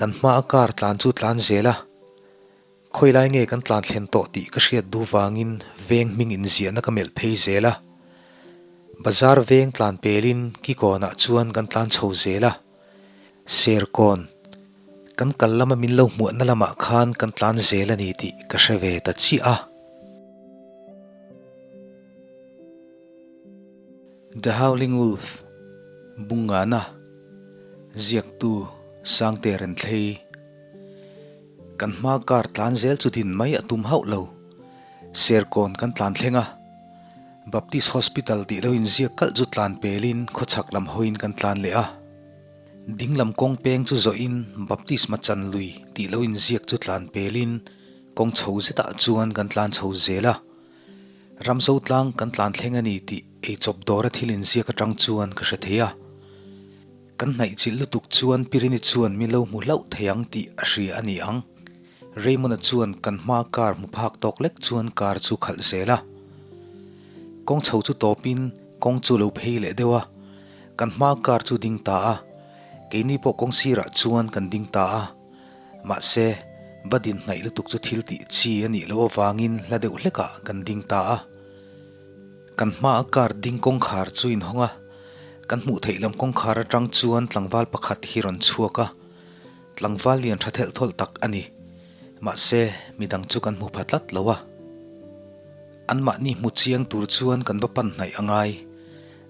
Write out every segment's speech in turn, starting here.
Kan hma a car tlan chu tlan zel a, khawilai nge kan tlan thlen tawh tih ka hriat duh vangin veng hming inziahna ka melh phei zel a. Bazar veng tlan pelin kikawnah chuan kan tlan chho zel a, Serkawn kan kal lama min lo hmuahna lamah khan kan tlan zel a ni tih ka hre ve ta chiah a. The Howling Wolf, Bungana, Ziaktu, Sangte Renthlei. Kan hma car tlan zel chu din mai a tum hauh lo. Serkawn kan tlan thleng a. Baptist Hospital tih lo inziak kalh chu tlan pelin khawchhak lam hawiin kan tlan leh a. Ding lam kawng peng chu zawhin Baptist Machan lui tih lo inziak chu tlan pelin kawng chho zetah chuan kan tlan chho zel a. Ramzo tlang kan tlan thleng a ni tih eichawp dawra thil inziak atang chuan ka hre thei a. Kan hnaih chilh lutuk chuan Pirini chuan min lo hmu hlauh thei ang tih a hria a ni ang. Raymond-a chuan kan hma car hmu phak tawk lek chuan car chu khalh zel a. Kawng chho chu tawpin kawng chu lo phei leh deuh a. Kan hma car chu ding ta a. Keini pawh kawng sirah chuan kan ding ta a. Mahse, va din hnaih lutuk chu thil tih chi a nih loh avangin hla deuh hlekah kan ding ta a. Kan hmaa car ding kawngkhar chu inhawng a, kan hmuh theih lam kawngkhar atang chuan tlangval pakhat hi rawn chhuak a, tlangval lian tha thelh thawlh tak a ni. Mahse, midang chu kan hmu pha tlat lo a. Anmahni hmu chiang tur chuan kan va pan hnaih a ngai.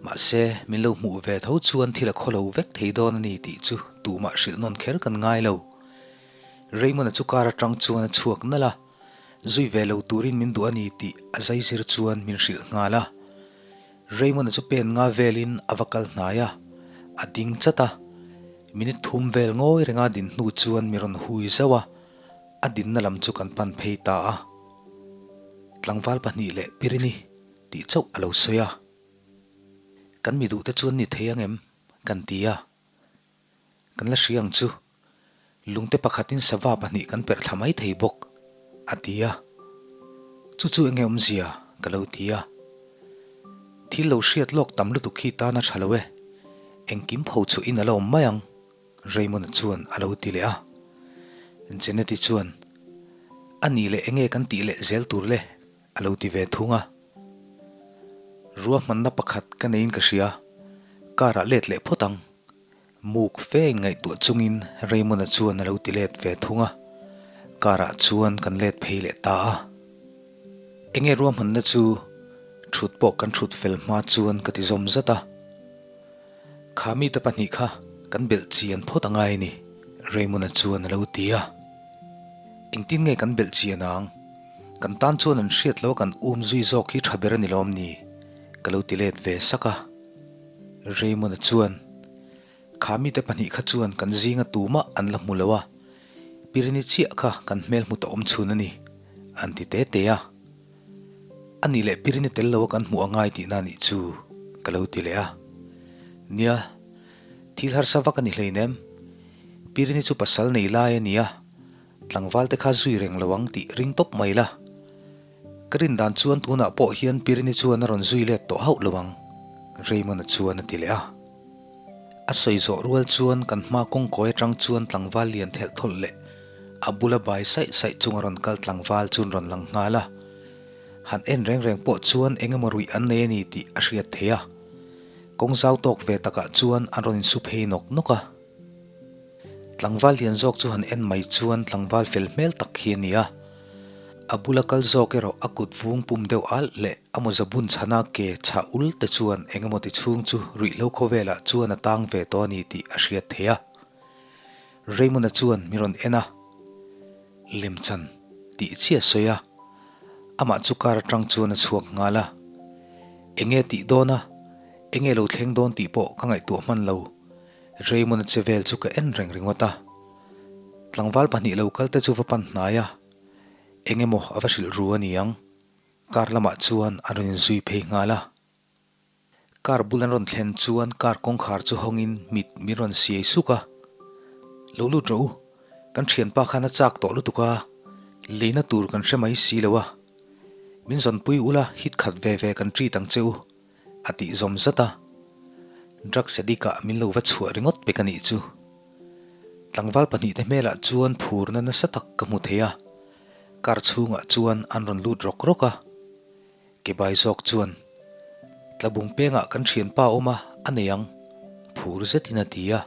Mahse, min lo hmuh ve tho chuan thil a khaw lo vek thei dawn a ni tih chu tumah hrilh nawn kher kan ngai lo. Raymond-a chu car atang chuan a chhuak nalh a, zui ve lo turin min duh a ni tih a zaizir chuan min hrilh nghal a. Raymond-a chu pen nga velin a va kal hnai a, a ding chat a. Minute thum vel ngawi renga din hnu chuan mi rawn hui zauh a, a dinna lam chu kan pan phei ta a. Tlangval pahnih leh Pirini tih chauh a lo sawi a. Kan mi duhte chuan ni thei ang em? Kan ti a. Kan la hria ang chu. Lungte pakhatin sava pahnih kan perh thla mai thei bawk, a ti a. Chu chu enge awmzia? Ka lo ti a. Thil lo hriat lawk tam lutuk khi tan a tha lo e. Engkim pho chhuahin a la awm mai ang, Raymond-a chuan a lo ti leh a. Jeneti chuan, A nih leh enge kan tih leh zel tur le? A lo ti ve thung a. Ruahmanna pakhat ka neiin ka hria, car ah let leh phawt ang. Muk fe in ngaihtuah chungin Raymond-a chuan a lo ti let ve thung a, car ah chuan kan let phei leh ta a. Enge ruahmanna chu thut pawh kan thut fel hma chuan ka ti zawm zat a. Kha mite pahnih kha kan belh chian phawt a ngai a ni, Raymond-a chuan a lo ti a. Engtin nge kan belh chian ang? Kan tan chuan an hriat lo a kan um zui zawk hi tha ber a ni lawm ni? Ka lo ti let ve sak a. Raymond-a chuan, Kha mite pahnih kha chuan kan zinga tumah an la hmu lo a, Pirini chiah kha kan hmel hmu ta awm chhun a ni, an ti te te a. A nih leh Pirini tel lo a kan hmuh a ngai tihna nih chu, ka lo ti leh a. Nia, thil harsa vak a ni hleinem. Pirini chu pasal nei lai a ni a. Tlangval te kha zui reng lo ang tih ring tawp mai la. Ka rin dan chuan tunah pawh hian Pirini chuan a rawn zui let tawh hauh lo ang, Raymond-a chuan a ti leh a. A sawi zawh rual chuan kan hma kawngkawi atang chuan tlangval lian thelh thawlh leh a bula bai saih saih chung a rawn kal tlangval chu an rawn lang nghal a. Han en reng reng pawh chuan eng emaw ruih an nei a ni tih a hriat theih a. Kawng zau tawk ve takah chuan an rawn insu phei nawk nawk a. Tlangval lian zawk chu han en mai chuan tlangval fel hmel tak hi a ni a. A bula kal zawk erawh a kut vung pum deuh alh leh a mawza bun chhana ke chhah ul te chuan eng emaw ti chhung chu ruihhlo khawvelah chuan a tang ve tawh a ni tih a hriat theih a. Raymond-a chuan mi rawn en a, Lemchan tih chiah sawi a, amah chu car atang chuan a chhuak nghal a. Enge tih dawn a, enge lo thleng dawn tih pawh ka ngaihtuah hman lo. Raymond-a che vel chu ka en reng ringawt a, tlangval pahnih lo kal te chu va pan hnai a, eng emaw a va hrilh ru a ni ang, car lamah chuan an rawn inzui phei nghal a. Car bul an rawn thlen chuan car kawngkhar chu hawngin mit min rawn siai suk a, Lo lut rawh u, kan thianpa khan a chak tawh lutuk a, leina tur kan hre mai si lo a, min zawnpui ula hit khat ve ve kan treat ang che u. A tih zawm zat a, drugs addict ah min lo va chhuah ringawt pek a nih chu. Tlangval pahnihte hmelah chuan phurna nasa tak ka hmu thei a, car chhungah chuan an rawn lut rawk rawk a. Kebai zawk chuan, Tlabung pengah kan thianpa awm a, a nei ang, phur zetin a ti a.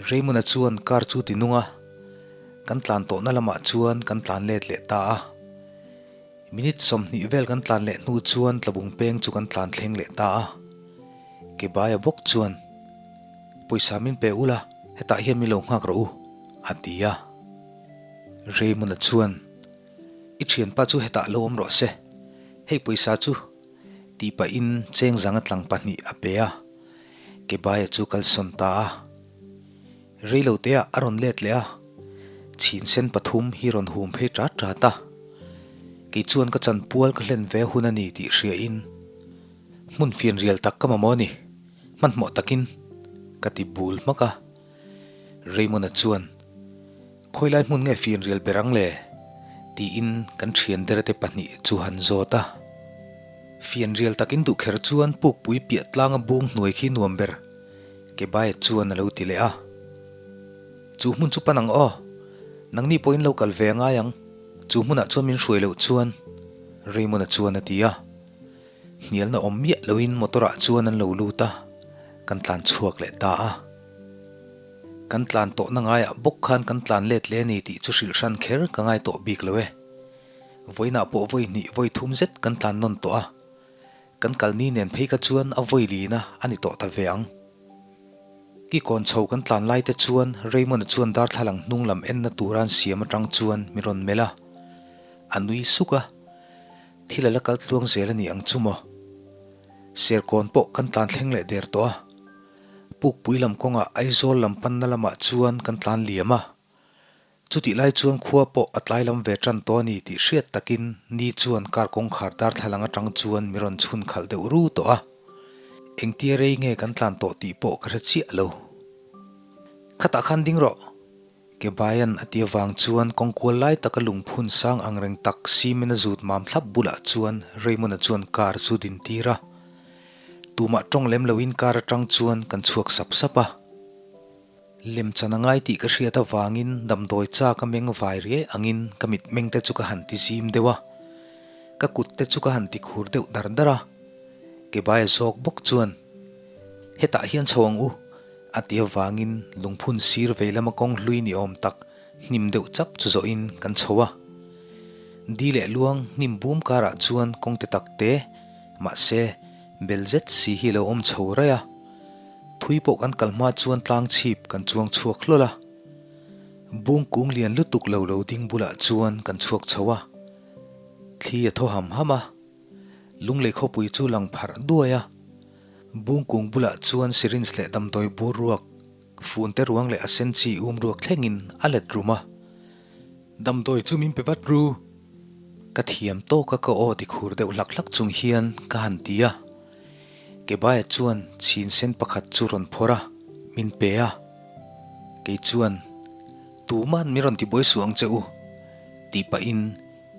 Raymond-a chuan car chu ti nung a, kan tlan tawhna lamah chuan kan tlan let leh ta a. Minute 20 vel kan tlan leh hnu chuan Tlabung peng chu kan tlan thleng leh ta a. Kebaia bawk chuan, Pawisa min pe ula, hetah hian min lo nghak rawh u, a ti a. Raymond-a chuan, I thianpa chu hetah lo awm rawh se, hei pawisa chu, tih pahin cheng zanga tlang pahnih a pe a, Kebaia chu kalsawn ta a. Reiloteah a rawn let leh a, chhin sen pathum hi rawn hum phei ṭat ṭat a. Kei chuan ka chanpual ka hlen ve hun a ni tih hriain hmun fianrial tak ka mamawh a ni, hmanhmawh takin ka ti bul hmak a. Raymond-a chuan, Khawilai hmun nge fianrial ber ang le? tiin kan thian derte pahnih chu han zawt a. Fianrial takin duh kher chuan pukpui piah tlanga bung hnuai khi nuam ber, Kebaia chuan a lo ti leh a. Chu hmun chu pan ang aw, nangni pawhin lo kal ve a ngai ang, chu hmunah chuan min hruai loh chuan, Raymond-a chuan a ti a. Hnialna awm miah loin motor-ah chuan an lo lut a, kan tlan chhuak leh ta a. Kan tlan tawhna ngaiah bawk khan kan tlan let leh a ni tih chu hrilh hran kher ka ngai tawh bik lo e. Vawiinah pawh vawi hnih vawi thum zet kan tlan nawn tawh a, kan kalni nen phei kha chuan a vawi lina a ni tawh ta ve ang. Kikawn chho kan tlan lai te chuan Raymond-a chuan darthlalang hnung lam enna tura an siam atang chuan min rawn melh a, a nui suk a. Thil a la kal tluang zel a ni ang chu maw? Serkawn pawh kan tlan thleng leh der tawh a. Pukpui lam kawngah Aizawl lam panna lamah chuan kan tlan liam a. Chutih lai chuan khua pawh a tlai lam ve tan tawh a ni tih hriat takin ni chuan car kawngkhar darthlalang atang chuan mi rawn chhun khalh deuh ru tawh a. Engtia rei nge kan tlan tawh tih pawh ka hre chiah lo. Khatah khan ding rawh! Kebayan a ti avang chuan kawngkual lai taka lungphun sang ang reng tak cement a zut mam thlap bulah chuan Raymond-a chuan car chu din tir a. Tumah tawng lem loin car atang chuan kan chhuak sap sap a. Lemchan a ngai tih ka hriat avangin damdawi chak a meng vai riai angin ka mitmeng te chu ka han ti zim deuh a. Ka kut te chu ka han ti khur deuh dar dar a. Kebaia zawk bawk chuan, Hetah hian chho ang u, A ti avangin lungphun sir vei lama kawng hlui ni awm tak hnim deuh chap chu zawhin kan chho a. Di leh luang hnim bum karah chuan kawng te tak te, mahse, bel zet si hi a lo awm chho raih a. Thui pawh kan kal hma chuan tlang chhip kan chuang chhuak hlawl a. Bung kung lian lutuk lo lo ding bulah chuan kan chhuak chho a. Thli a thaw ham ham a. Lunglei khawpui chu lang pharh duai a. Bungkung bulah chuan syringe leh damdawi bur ruak, fun te ruang leh a sen chi um ruak thlengin a let rum a. Damdawi chu min pe vat ru! Ka thiam tawk a ka aw ti khur deuh hlak hlak chung hian ka han ti a. Kebaia chuan chhin sen pakhat chu rawn phawrh a, min pe a. Kei chuan, Tuman min rawn tibuai suh ang che u, tih pahin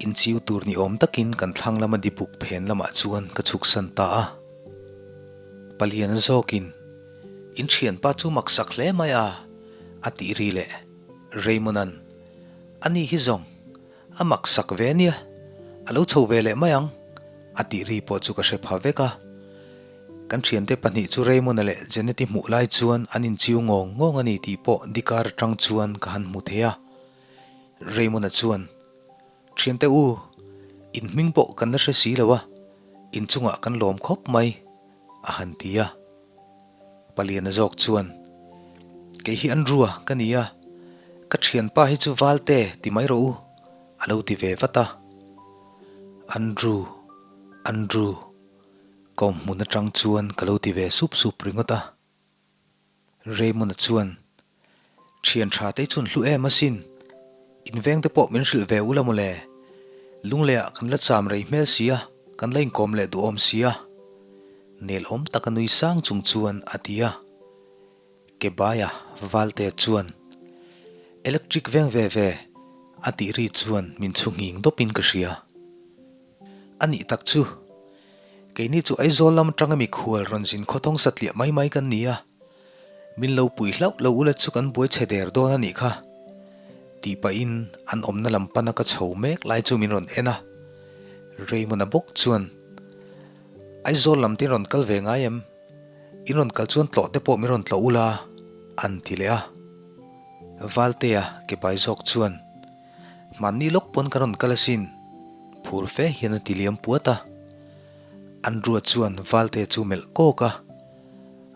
Inchiu tur ni awm takin kan thlang lama dipuk phen lamah chuan ka chhuksan ta a. Paliana zawkin, In thianpa chu maksak hle mai a, a tih ri leh. Raymond-a'n, Ani hi zawng, a maksak ve nia, a lo chho ve leh mai ang, a tih ri pawh chu ka hre pha vek a. Kan thiante pahnih chu Raymond-a leh Janet-i hmuh lai chuan an inchiu ngawng ngawng a ni tih pawh dikar atang chuan ka han hmu thei a. Raymond-a chuan, Thiante u, in hming pawh kan la hre si lo a, in chungah kan lawm khawp mai, a han ti a. Paliana zawk chuan, Kei hi Andrew-a ka ni a, ka thianpa hi chu Valte ti mai rawh u, a lo ti ve vat a. Andrew, Andrew, ka awm hmun atang chuan ka lo ti ve sup sup ringawt a. Raymond-a chuan, Thian tha te chun hlu em asin, in veng te pawh min hrilh ve ula mawle, Lungleiah kan la cham rei hmel si a, kan la inkawm leh duhawm si a, nelawm taka nui sang chung chuan a ti a. Kebaia Valtea chuan, Electric veng ve ve, a tih ri chuan min chhu nghing dawpin ka hria. A nih tak chu, keini chu Aizawl lam atanga mikhual rawn zin khawthawng satliah mai mai kan ni a. Min lo pui hlauh lo ula chu kan buai chhe der dawn a nih kha, tih pahin an awmna lam pana ka chho mek lai chu min rawn en a. Raymond-a bawk chuan, Aizawl lam te in rawn kal ve ngai em? In rawn kal chuan tlawh te pawh min rawn tlawh ula, an ti leh a. Valtea ke bai zawk chuan, Hmanni lawk pawn ka rawn kal asin, phur fe hian a ti liam puat a. Andrew-a chuan Valtea chu melh kawk a.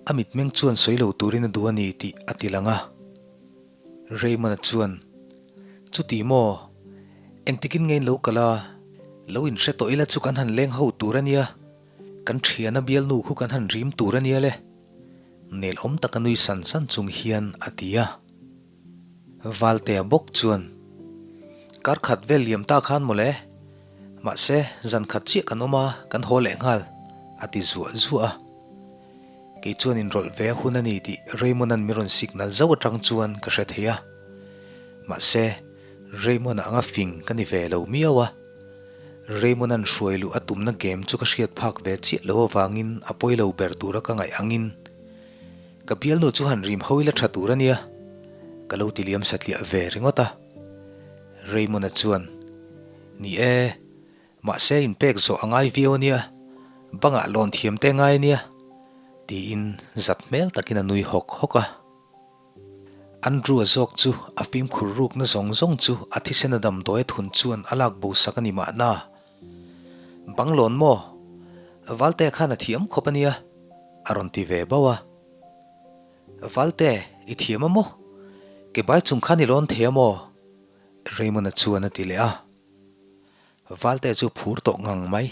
A mitmeng chuan sawi lo turin a duh a ni tih a ti lang a. Raymond-a chuan, Chuti maw? Engtikin nge in lo kal a? Lo inhre tawh ila chu kan han leng ho tur a nia. Kan thiana bialnu khu kan han rim tur a nia le. Nelawm taka nui san san chung hian a ti a. Valtea bawk chuan, Kar khat vel liam ta khan mawle, mahse zan khat chiah kan awm a, kan haw leh nghal, a ti zuah zuah a. Kei chuan inrawlh ve a hun a ni tih Raymond-a'n min rawn signal zauh atang chuan ka hre thei a. Mahse, Raymond-a anga fing ka ni ve lo miau a. Raymond-a'n hruai luh a tumna game chu ka hriat phak ve chiah lo avangin a pawi lo ber tura ka ngaih angin Ka bialnu chu han rim ho ila tha tur a nia, ka lo ti liam satliah ve ringawt a. Raymond-a chuan, Ni e, mahse inpek zawh a ngai viau a nia, bangah lawn thiam te ngai a nia, tiin zat hmel takin a nui hawk hawk a. Andrew-a zawk chu a fimkhur rukna zawng zawng chu a thisena damdawi a thun chuan a lak bo sak a ni mahna. Bang lawn maw? Valtea khan a thiam khawp a nia. A rawn ti ve bauh a. Valte, i thiam a maw? Ke bai chung khan i lawn thei a maw? Raymond-a chuan a ti leh a. Valte chu phur tawh ngang mai.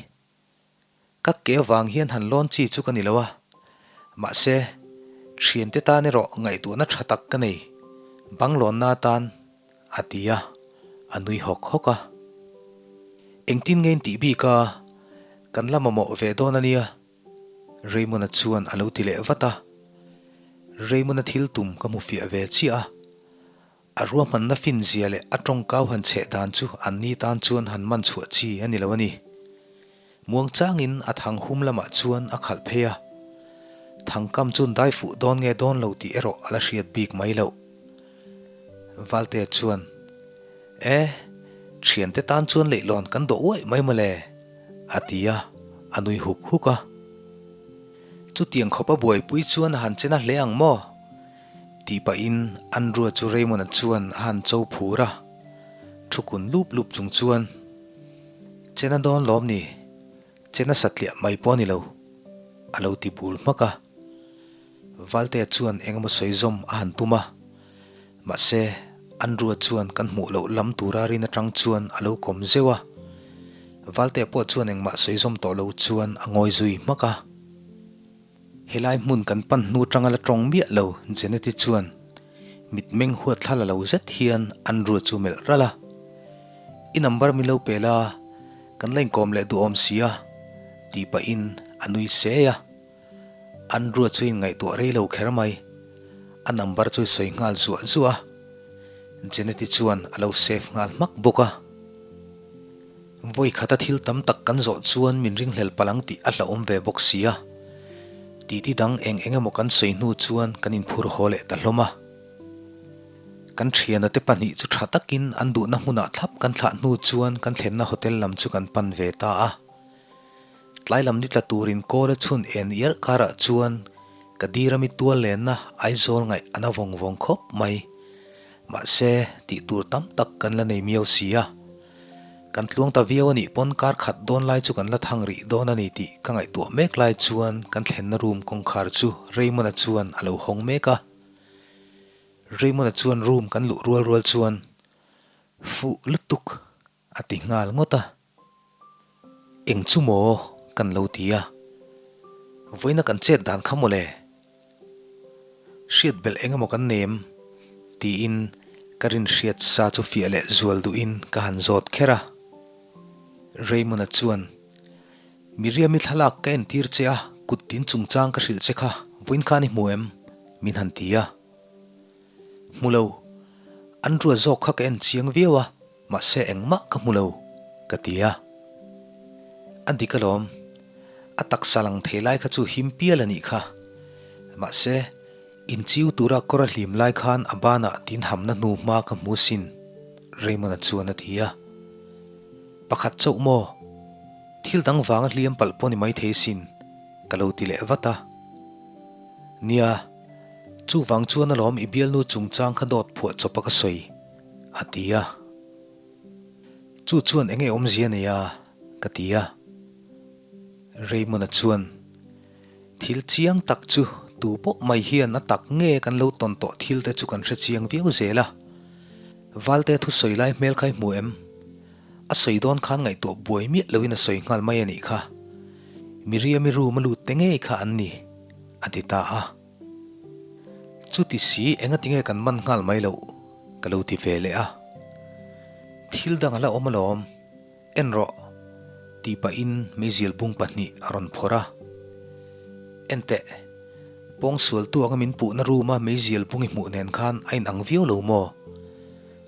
Ka ke avang hian han lawn chi chu ka ni lo a. Mahse, thiante tan erawh ngaihtuahna tha tak ka nei. Bang lawnna atan a ti a, a nui hawk hawk a. Engtin nge in tih bik a? Kan la mamawh ve dawn a nia. Raymond-a chuan a lo ti leh vat a. Raymond-a thil tum ka hmu fiah ve chiah a. A ruahmanna fin zia leh a tawngkau han chheh dan chu an ni tan chuan han man chhuah chi a ni lo a ni. Muang changin a thang hum lamah chuan a khalh phei a. Thangkam chuan dai fuh dawn nge dawn lo tih erawh a la hriat bik mai loh. Valtea chuan, E, thiante tan chuan leihlawn kan dawh uaih mai mawle, a ti a, a nui huk huk a. Chutiang khawpa buaipui chuan a han che na hle ang maw? tih pahin Andrew-a chu Raymond-a chuan a han cho phur a, thu kun lup lup chung chuan, Che na dawn lawm ni? Che nasa tliah mai pawh a ni lo, a lo ti bul hmak a. Valtea chuan eng emaw sawi zawm a han tum a, mahse Andrew-a chuan kan hmuh loh lam tura rin atang chuan a lo kawm zeuh a. Valtea pawh chuan engmah sawi zawm tawh lo chuan a ngawi zui hmak a. Helai hmun kan pan hnu atanga la tawng miah lo Jeneti chuan mitmeng huat thla la lo zet hian Andrew-a chu melh ralh a. I number min lo pe la, kan la inkawm leh duhawm si a, tih pahin a nui sei a. Andrew-a chu inngaihtuah rei lo kher mai. A number chu i sawi nghal zuah zuah a. Jeneti chuan a lo save nghal hmak bawk a. Vawi khata thil tam tak kan zawh chuan min ringhlel palh ang tih a hlauhawm ve bawk si a. Titi dang eng eng emaw kan sawi hnu chuan kan inphur haw leh ta hlawm a. Kan thiana te pahnih chu tha takin an duhna hmunah thlap kan thlah hnu chuan kan thlenna hotel lam chu kan pan ve ta a. Tlai lam ni tla turin kawl a chhun en iarh karah chuan ka dir ami tual lenna Aizawl ngaih a na vawng vawng khawp mai. Mahse, tih tur tam tak kan la nei miau si a. Kan tluang ta viau a nih pawn kar khat dawn lai chu kan la thang rih dawn a ni tih ka ngaihtuah mek lai chuan kan thlenna room kawngkhar chu Raymond-a chuan a lo hawng mek a. Raymond-a chuan room kan luh rual rual chuan, Fuh lutuk! a ti nghal ngawt a. Eng chu maw kan lo ti a, vawiina kan chet dan kha mawle? Hriat belh eng emaw kan nem? tiin ka rinhriat sa chu fiah leh zual duhin ka han zawt kher a. Raymond-a chuan, Miriam-i thlalak ka entir che a, kut tin chungchang ka hrilh che kha vawiin khan i hmu em? min han ti a. Hmu lo, Andrew-a zawk kha ka en chiang viau a. Mahse engmah ka hmu lo, ka ti a. A dik alawm, a taksa lang thei lai kha chu him pial a nih kha. Mahse, Inchiu tura kawr a hlim lai khan a banah tin hamna hnu hma ka hmu sin, Raymond-a chuan a ti a. Pakhat chauh maw? Thil dang vanga hliam palh pawh ni maithei sin, ka lo ti leh vat a. Nia, chuvang chuan alawm i bialnu chungchang kha dawt phuah chawp a ka sawi, a ti a. Chu chuan enge awmzia nei a? ka ti a. Raymond-a chuan, Thil chiang tak chu tu pawh mai hian a tak nge kan lo tawn tawh thil te chu kan hre chiang viau zel a. Valte thusawi lai hmel kha i hmu em? A sawi dawn khan ngaihtuah buai miah loin a sawi nghal mai a nih kha. Miriami room a lut te ngei kha an ni, a ti ta a. Chuti si enga tinge kan man nghal mai loh ka lo ti ve leh a. Thil dang a la awm alawm, en rawh, tih pahin meizial bung pahnih a rawn phawrh a. Enteh, pawngsualtu anga min puhna room a meizial bung i hmuh nen khan a inang viau lo maw?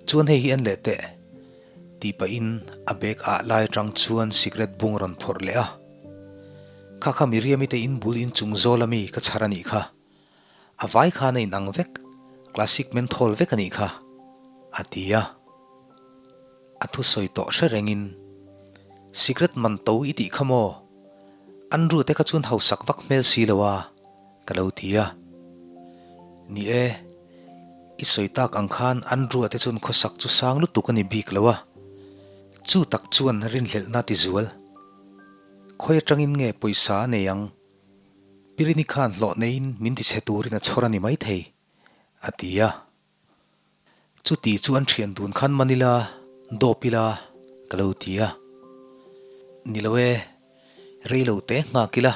Chuan hei hi en leh teh. Tih pahin a bag ah lai atang chuan cigarette bung a rawn phawrh leh a. Kha kha Miriam-i te in bul in chung zawl ami ka chhar a nih kha. A vai khan a inang vek, classic menthol vek a nih kha, a ti a. A thusawi tawh hre rengin, Cigarette man to i tih kha maw? Andrew te kha chuan hausak vak hmel si lo a, ka lo ti a. Ni e, i sawi tak ang khan Andrew-a te chuan khawsak chu sang lutuk a ni bik lo a. Chu tak chuan rinhlelhna ti zual. Khawi atangin nge pawisa a nei ang? Pirini khan hlawh neiin min ti chhe turin a chhawr a ni maithei, a ti a. Chuti chu an thian dun khan man ila, dawp ila, ka lo ti a. Ni lo e, rei lo te nghak ila,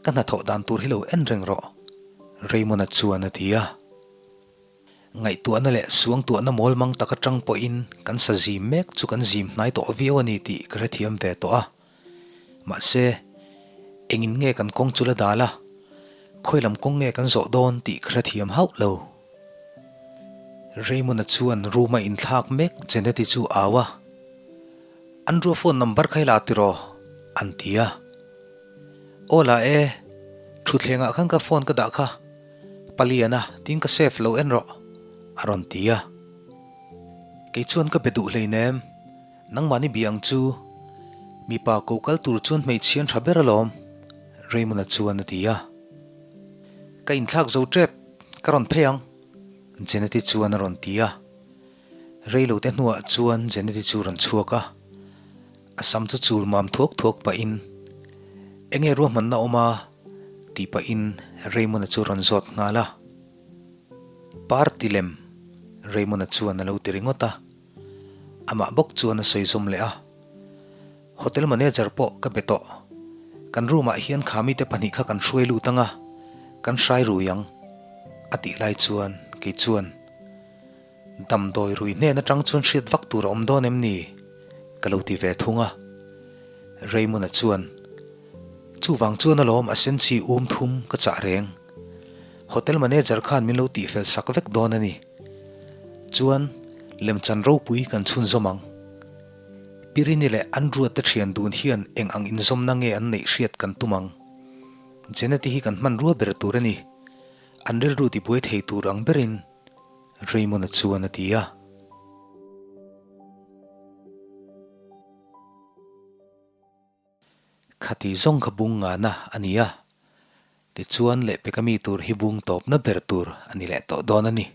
ka hnathawh dan tur hi lo en reng rawh, Raymond-a chuan a ti a. Ngaihtuahna leh suangtuahna mawl mang tak atang pawhin kan sa zim mek chu kan zim hnai tawh viau a ni tih ka hrethiam ve tawh a. Mahse, engin nge kan kawng chu la dal a, khawi lam kawng nge kan zawh dawn tih ka hrethiam hauh lo. Raymond-a chuan room-a inthlak mek Janet-i chu au a, Andrew-a phone number kha i la tiraw? an ti a. Aw la e, thutthlengah khan ka phone ka dah kha, Paliana tiin ka save lo en rawh, a rawn ti a. Kei chuan ka be duh hleinem. Nangmahni bia ang chu, mipa ko kal tur chuan hmeichhia an tha ber alawm, Raymond-a chuan a ti a. Ka inthlak zo tep, ka rawn phei ang, Jeneti chuan a rawn ti a. Reilote hnuah chuan Jeneti chu rawn chhuak a, a sam chu chul mam thuak thuak pahin, Enge ruahmanna awm a? tih pahin Raymond-a chu rawn zawt nghal a. Party lem, Raymond-a chuan a lo ti ringawt a. Amah bawk chuan a sawi zawm leh a, Hotel manager pawh ka be tawh. Kan room ah hian kha mite pahnih kha kan hruai lut ang a, kan hrai rui ang, a tih lai chuan kei chuan, Damdawi rui hnen atang chuan hriat vak tur a awm dawn em ni? ka lo ti ve thung a. Raymond-a chuan, Chuvang chuan alawm a senchi um thum ka chah reng. Hotel manager khan min lo tihfel sak vek dawn a ni. Chuan, lemchan ropui kan chhunzawm ang. Pirini leh Andrew-a te thian dun hian eng ang inzawmna nge an neih hriat kan tum ang. Jeneti hi kan hmanrua ber tur a ni. An rilru tibuai thei tur ang berin Raymond-a chuan a ti a. Khati zawng kha bung ngana a ni a, tichuan lehpeka mi tur hi bung tawpna ber tur a ni leh tawh dawn a ni.